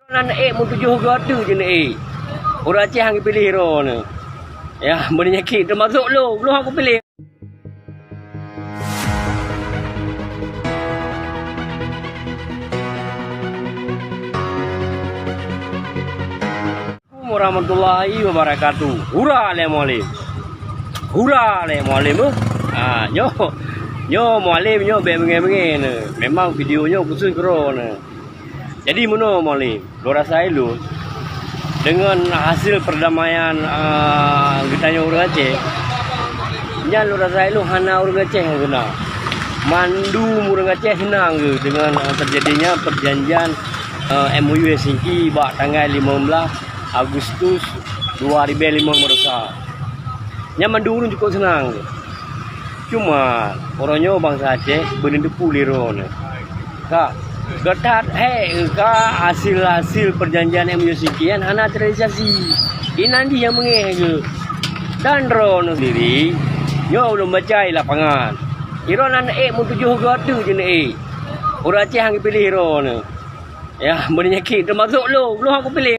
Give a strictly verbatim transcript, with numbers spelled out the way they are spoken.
Nan ék meutujoh gata je neuék. Ureuëng Aceh han geupiléh droeneuh. Ya, meunyoe nyan keuh teumasok lôn, lôn han kupiléh. Warahmatullahi wabarakatuh. Hura lé Mualem. Hura lé Mualem, eh. Ha, nyoe, nyoe Mualem nyoe bék beungéh-beungéh neuh. Memang video nyoe khusus keu droeneuh. Jadi meunoe Mualem, lôn rasa ilôn deungon hasil perdamaian, a, geutanyoe ureuëng Aceh, nyan lôn rasa ilôn hana ureuëng Aceh nyang keuna. Mandum ureuëng Aceh seunang geuh deungon, a, teujadinya perjanjian, a, M O U Helsinki bak tanggai limong blaih Agustus dua ribèe limong baroesa. Nyan mandum ureuëng cukôp seunang. Cuma, uroe nyoe bansa Aceh beuneuteupeue lé droeneuh. Ka, geutat hék ka hasil-hasil perjanjian M O U Helsinki nyan hana terrealisasi. Inan jih nyang beungéh geuh. Dan droeneuh sendiri, nyoe ulôn baca di lapangan. Droeneuh nan ék meutujoh gata je neuék. Ureuëng Aceh han geupiléh droeneuh. Ya, meunyoe nyan keuh teumasok lôn, lôn han kupiléh.